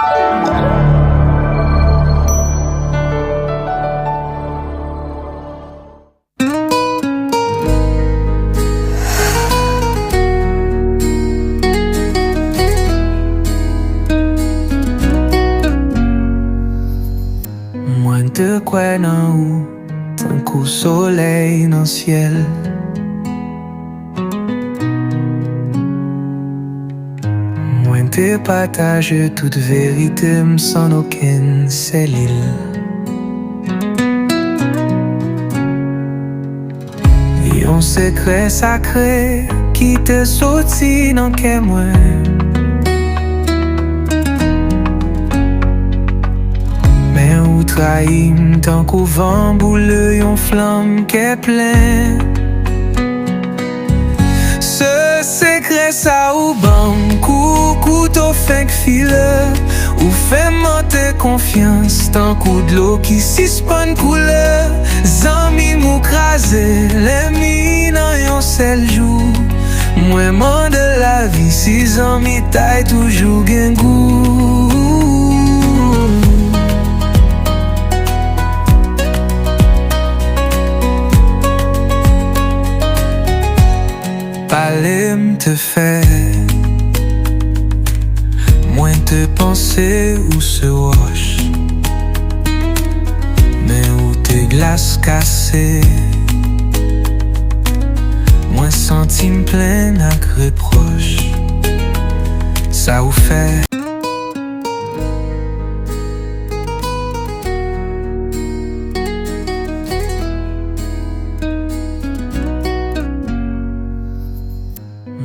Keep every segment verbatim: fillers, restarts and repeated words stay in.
Mwen te kwè nan ou tankou solèy nan syèl. Mwen te pataje tout verite m san okenn selil. Yon sekrè sakre ki te soti nan kè mwen. Men ou trayi m tankou van boule yon flanm kè plen. Se sekrè sa ou ban m kou kouto fenk file. Ou fè m mante konfyans tankou dlo ki sispann koule. Zanmi m ou kraze lènmi nan yon sèl jou. Mwen mande lavi si zanmitay toujou gen gou. Pale m te fè. Mwen te panse ou se wòch, men ou te glas kase. Mwen santi m plen ak repwòch. Sa ou fè.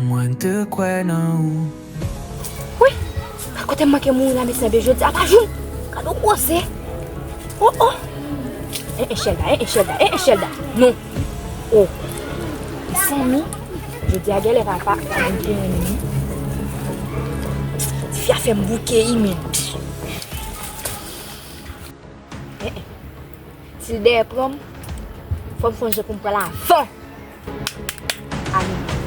Mwen te kwè nan ou. Wi! Kote m manke mouri la, mesye, jodi a pa jou m. Gade yon gwosè. Oh, oh! E, e, Shelda, e, e, Shelda, e, e, Shelda. Non. Oh. Mezanmi, jodi a genlè papa pa menm gen ennmi. Fi a fè m bouke, wi, men. E, e. Si l dèyè pran m, fò m fè yon jan pou m pran l avan. Amen.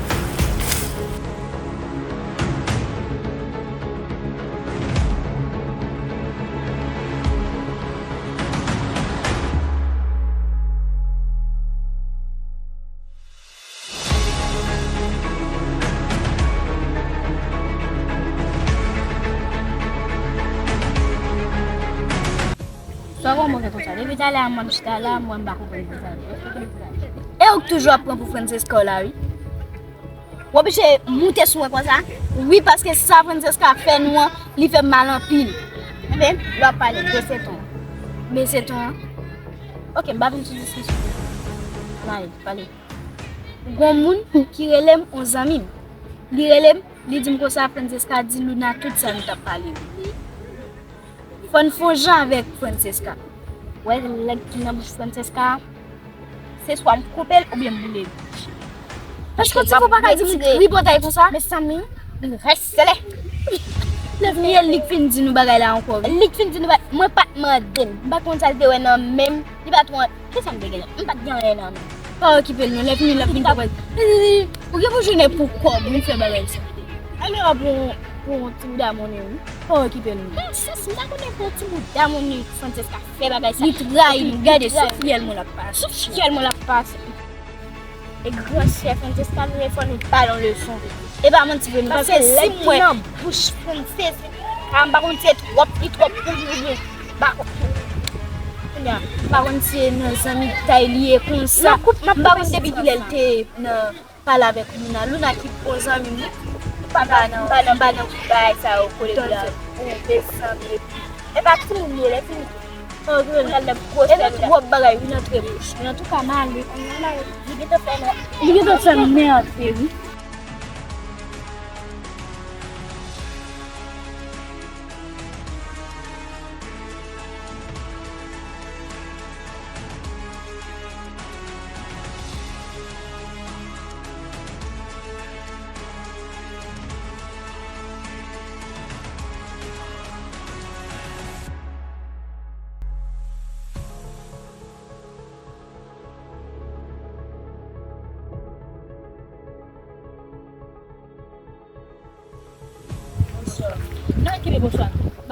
Sa w kòmanse konsa? Depi talè a m ap chita la, mwen m pa konprann konsa. E ou k toujou ap pran pou Francesca w la, wi. W oblije moute sou mwen konsa? Wi, paske sa Francesca fè nou an, li fè m mal anpil. Ebyen, w ap pale de se ton. Men se ton an. Ok, m pa vin sou diskisyon. Ann ale, pale. Gon moun ki rele m yon zanmi m. Li rele m, li di m konsa Francesca di Luna tout sa nou t ap pale yo. Fò n fè yon jan avèk Francesca. Wè, lèg ki nan bouch Francesca, se swa m koupe l oubyen m boule l. Paske ti fò pa ka di m tripotay konsa. Mezanmi, li rèsle. Lèvni, e li k fin di nou bagay la ankò, wi. Li k fin di nou bagay, mwen pa t mande l. M pa t konn sa l te wè nan men m. Li pa t wè, kisa m te gen la? M pa t gen anyen nan men m. Pa okipe l non, lèvni, lèvni, pa wè. Ou gen pou jounen pou kòb, wi, fè bagay sa. Ale w ap pran, pran yon ti bouda monnen, wi. Pa okipe l non. Princess, m ta konnen pou yon ti bouda monnen Francesca fè bagay sa. Li trayi nou, gade sou fyèl mwen l ap pase. Sou fyèl mwen l ap pase. E gran sè Francesca, nou fò nou ba l yon leson. E pa manti vre non, paske si m wè nan bouch Francesca, m pa konn si se twòp, li twòp pou li oubyen, m pa konn. Kounye a, m pa konn si se nan zanmitay li ye konsa. M pa konn depi kilè l te nan pale avèk Luna. Luna ki bon zanmi m, wi. M pa nan, m pa nan, m pa nan bagay sa yo, kole la. Ou bezanmi epi. E pa timoun li ye, lè fini. Antre l. Epi twòp bagay, wi, nan tre bouch. Men antouka, m ale. Li gentan fè m, li gentan fè m nève, wi. Bonswa. Non, ki bonswa. M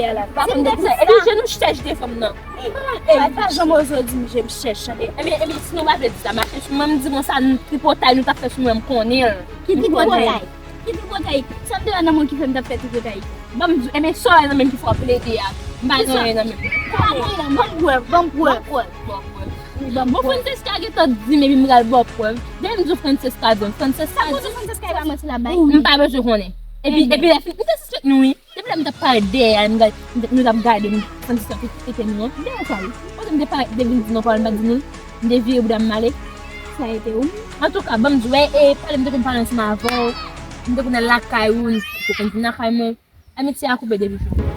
pale a la. Si m te di sa, epi je nou chèch de fanm nan. Ey, pa janm oze di m je m chèch, tande. Ebyen, ebyen, si nou pa vle di sa, mache sou mwen, m di bon sa, tripotay nou t ap fè sou mwen, m konnen l. Ki tripotay? Ki tripotay? Sa m te wè nan moun ki fè m t ap fè tripotay? Ban m di, ebyen, sa w wè nan men m ki fè w plede a. M pa gen anyen nan men m. Ban m prèv, ban m prèv. Bon, Francesca gentan di m epi m pral ba w prèv. Depi m di w Francesca di m, Francesca di m. Sa koze Francesca e pa manti l ap bay? M pa bezwen konnen. Epi, epi lè fini, m te sispèk nou wi. Depi lè m t ap pale dèyè a, m gad, m t ap gade m, Francesca te kite nou an. Dèyè sa wi. Kote m te parèt, m te vin di non pawòl m pa di nou. M te vire bouda m m ale. Sa ete ou? Antouka, ban m di w, e, e, pale m te konn pale ansanm avè w. M te konn al lakay ou, m te konn vin lakay mwen. Amitye a koupe depi jou.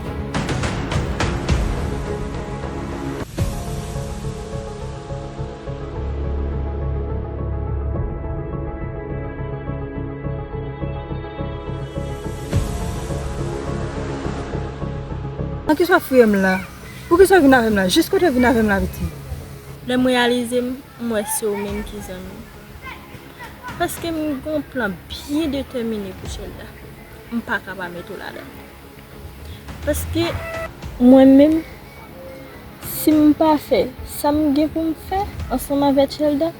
Nan kisa w fouye m la? Poukisa w vin avè m la? Jis kote w vin avè m la, piti? Lè m reyalize m, m wè se ou menm ki zanmi m. Paske m gen yon plan byen detèmine pou Shelda. M pa ka pa mete w ladan l. Paske mwen menm, si m pa fè sa m gen pou m fè ansanm avèk Shelda,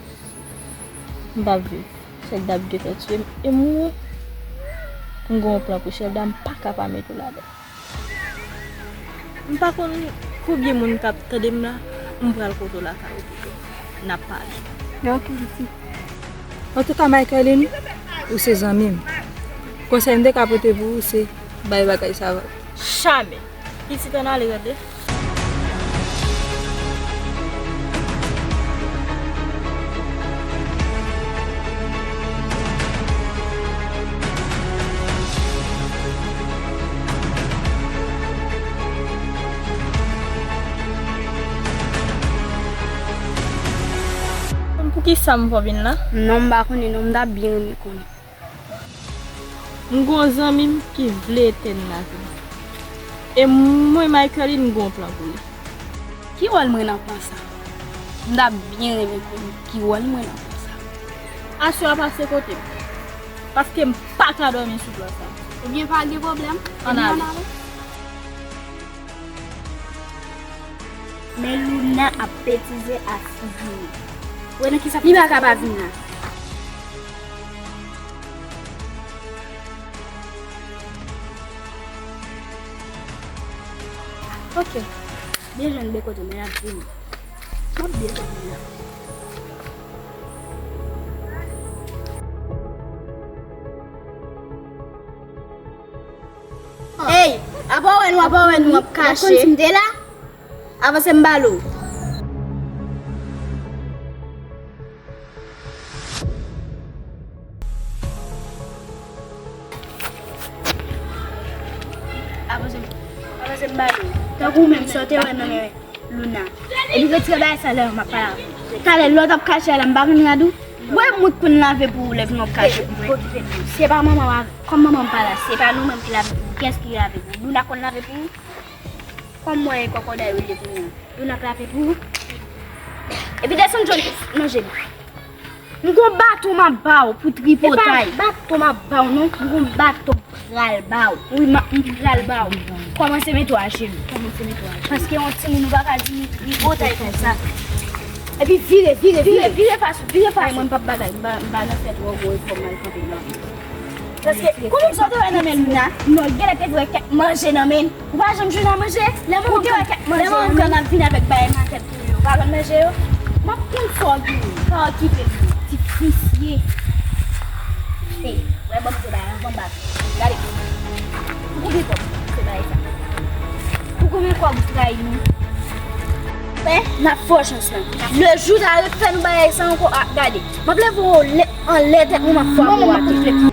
m p ap viv. Shelda ap gentan tiye m. E mwen, m gen yon plan pou Shelda, m pa ka pa mete w ladan l. M pa konn konbyen moun k ap tande m la, m pral kote w lakay ou pito. N ap pale. Ok, pitit. Antouka, Michaeline, ou se zanmi m. Konsèy m te ka pote pou ou se bay bagay sa vag. Jamè! Pitit, ann ale, tande. Poukisa m fè w vin la? Non, m pa konnen non, m ta byen renmen konnen. M gen yon zanmi m ki vle etèn lavi m. E mwen, Michaeline, m gen yon plan pou li. Ki wòl mwen nan plan sa? M ta byen renmen konnen ki wòl mwen nan plan sa. Aswè a pase kote m. Paske m pa ka dòmi sou plan sa. Ebyen, pa gen pwoblèm. Ann ale. Men Luna ap betize ak figi li. Wè nan kisa li pa ka pa vin la. Ok. Byen jwenn de kote men ap vini. M ap byen soti la. Ey, apa w wè nou, apa w wè nou ap kache? Ou konn si m te la? Avanse m ba l ou. Avanse m, avanse m ba l ou. Tankou ou menm sa w te wè nan men Luna. Epi retire bagay sa lè m ap pale avè w. Talè lè w t ap kache a la, m pa konn rad ou. Wè m wi k konn lave pou ou lè w ap kache pou mwen. Okipe m. Se pa manman w, kòm manman m pa la, se pa nou menm ki lave pou ou. Kiyès ki lave pou ou? Luna konn lave pou ou? Kòm mwen e kòkòday ou ye kounye a. Luna k lave pou ou? Epi desann jòn nan je m. M gon baton m ap ba w pou tripotay. E pa baton m ap ba w non, m gon baton m pral ba w. Wi, m ap, m pral ba w. Kòmanse mete w ajenou. Kòmanse mete w ajenou. Paske yon timoun ou pa ka di li tripotay konsa. Epi vire, vire, vire, vire fas ou, vire fas ou. Ay, mwen m p ap batay, m pa, m pa nan fè twò gwo efò m al kanpe nan. Paske, kòman sa w te wè nan men Luna? Non, genlè te vre kèk manje nan men l. Ou pa janm jwenn nan manje? Lè manman m te wè kèk manje nan men l, ap vin avèk bagay makèt pou yo. Ou pa konn manje yo? M ap konn sa w gen. Pa okipe m. Ti visye. Ey, wè ban m gwo bagay anvan m bat ou. Gade. Pou konbyen kòb se bagay sa? Pou konbyen kòb ou trayi nou? N ap fè w chans lan. Lejou ta refè nou bagay sa ankò, ah, gade. M ap leve w anlè tèt mwen, m ap frape w atè.